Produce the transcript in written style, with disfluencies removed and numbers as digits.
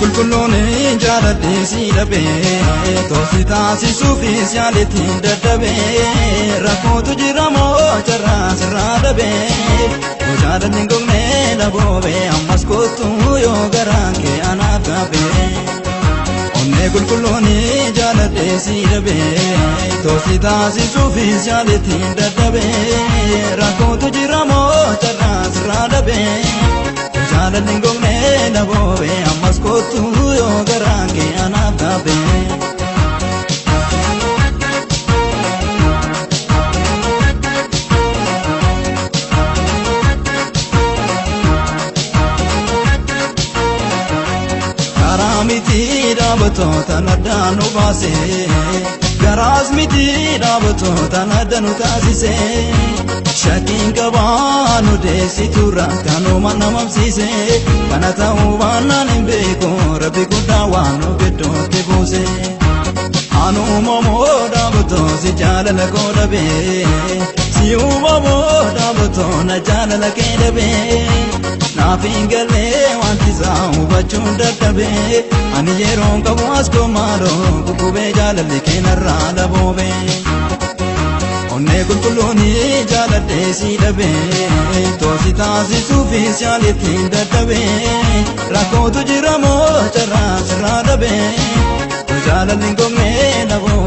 Qulqulluun jaaladhee si dhabee, toosi taasisuufis yaaletti dadhabee, rakkootu jira moo carraa sirraa dhabee? Jaalalli hin gogne laboobee, ammas kootu yoo garaan kee anaaf gaabee. Onnee qulqulluun jaaladhee si dhabee, toosi taasisuufis yaaletti dadhabee, rakkootu jira moo carraa sirraa dhabee? Jaalalli hin gogne laboobee, ammas kootu yoo garaan kee anaaf gaabee. Karaa miti dhaabattoota addaan nu baase, garaas miti dhaabattoota adda nu taasise. Shakkiin qabaa nu deessiturra kanuma namamsiise, kana ta'uu baannaan hin beeku, rabbi guddaa waan nu gidduutti buuse. Anu uumamoo dhaabatoo si jaalala koo dhabee, si uumamoo dhaabatoo na jaalala kee dhabee. Naaf hin galee wanti isaa hubachuun dadhabee, ani yeroon qabu as koomaaloo kukkubee, jaalalli keenarraa daboobee. Onnee qulqulluun jaaladhee si dhabee, toosi taasisuufis yaaletti dadhabee, rakkootu jira moo carraa sirraa dhabee? Jaalalli hin gogne laboobee.